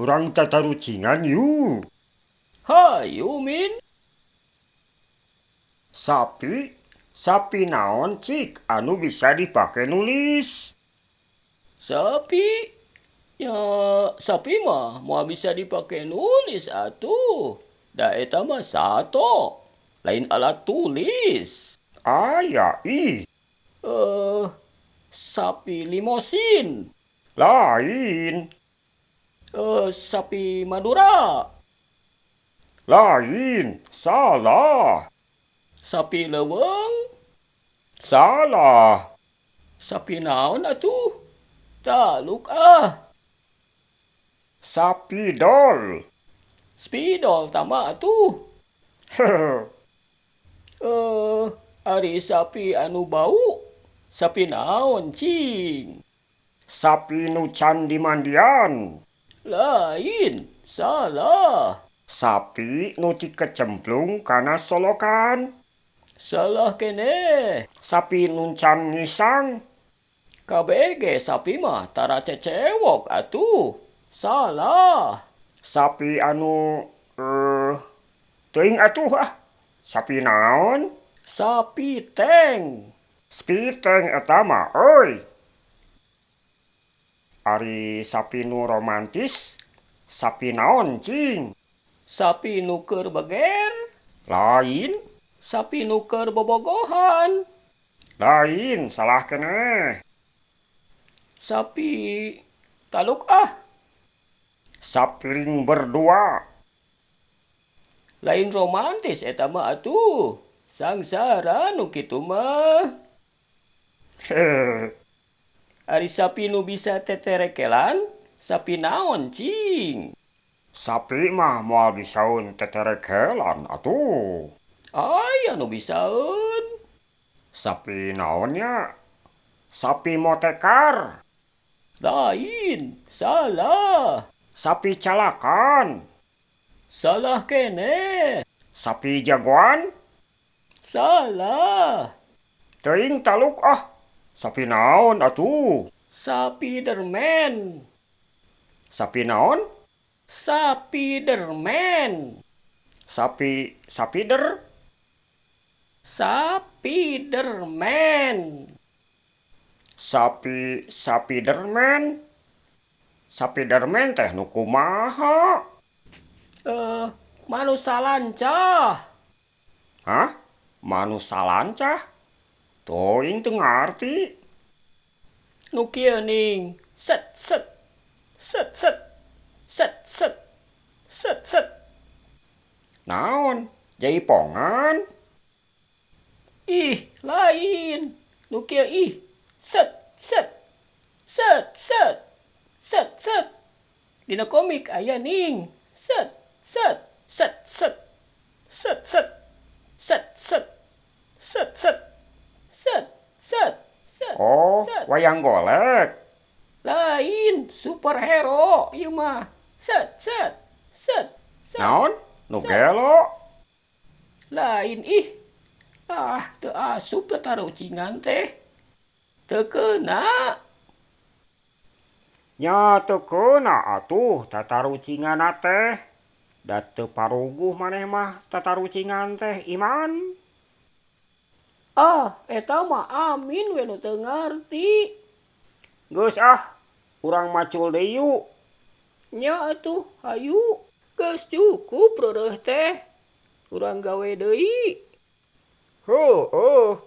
Urang tatarucingan yuk. Hayu, Min. Sapi, sapi naon cik anu bisa dipake nulis? Sapi? Ya, sapi mah moal bisa dipake nulis atuh. Da eta mah sato, lain alat tulis. Aya ih. Sapi limosin. Lain. Sapi Madura. Lain, salah. Sapi leuweung. Salah. Sapi naon atuh? Taluk ah. Sapidol. Spidol tama atuh. Ari sapi anu bau, sapi naon cing? Sapi nu can dimandian. Lain, salah. Sapi nu tikecemplung kana solokan. Salah keneh. Sapi nu can ngisang. KBG sapi mah tara cecewok atuh. Salah. Sapi anu teuing atuh ah. Sapi naon? Sapi tank. Spiteng eta mah euy. Ari sapi nu romantis, sapi naon cing? Sapi nu keur beger. Lain. Sapi nu keur bobogohan. Lain, salah keneh. Sapi taluk ah. Sapiring berdua. Lain romantis eta mah atuh. Sangsara nu kitu mah. Ari sapi nu bisa teterekelan, sapi naon cing? Sapi mah moal bisaeun teterekelan atuh. Aya nu bisaeun. Sapi naon nya? Sapi motekar. Lain, salah. Sapi calakan. Salah keneh. Sapi jagoan. Salah. Teuing taluk ah. Sapi naon atuh? Sapiderman. Sapi naon? Sapiderman. Sapi sapider? Sapiderman. Sapi sapiderman? Sapiderman teh nu kumaha? Manusa lancah. Hah? Manusa lancah? Teuing teu ngarti. Nu kieu ning. Set set. Set set. Set set. Set set. Naon? Jaipongan? Ih, lain. Nu kieu ih. Set set. Set set. Set set. Dina komik aya ning. Set set set set. Set set. Set set. Set set. Set set set. Oh, set. Wayang golek. Lain, superhero ieu mah. Set set set. Set. Naon? Nu Set. gelo? Lain ih. Ah, teu asup tatarucingan teh. Teu keuna. Nya teu keuna atuh tatarucinganna teh. Da teu paruguh maneh mah tatarucingan teh, Iman. Ah, eta mah Amin we nu teu ngarti. Geus ah, urang macul deui yuk. Nya atuh, hayu. Geus cukup reureuh teh. Urang gawe deui. Heueuh.